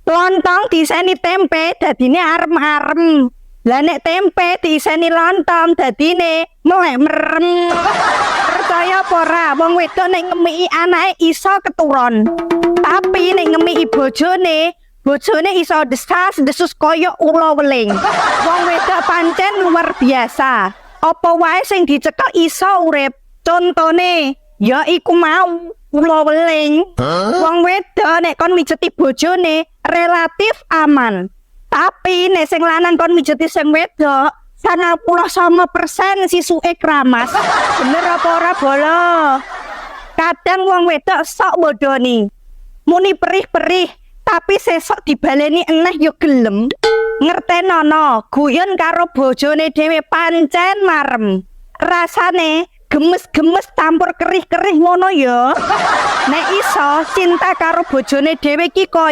Lontong diiseni tempe dadine arem-arem. Lah, nek tempe diiseni lontong dadine melek merem. Percaya apa ora, wong wedok nek ngemiki anake iso keturon. Tapi nek ngemiki bojone, bojone iso desas desus koyo ula weling. Wong wedok pancen luar biasa. Apa wae sing dicekel iso urip. Contone ya iku mau, ula weling. Wong wedok nek kon mijeti bojone relatif aman. Tapi nek sing lanang kon mijeti sing wedok, 99% sisuke kramas. Bener apa ora, bolo? Kadang wong wedok sok bodoni. Muni perih-perih, tapi sesok dibaleni eneh yo gelem. Ngertenono, guyon karo bojone dhewe pancen marem. Rasane gemes-gemes campur kerih-kerih ngono ya. Nek iso cinta karo bojone dhewe ki koyo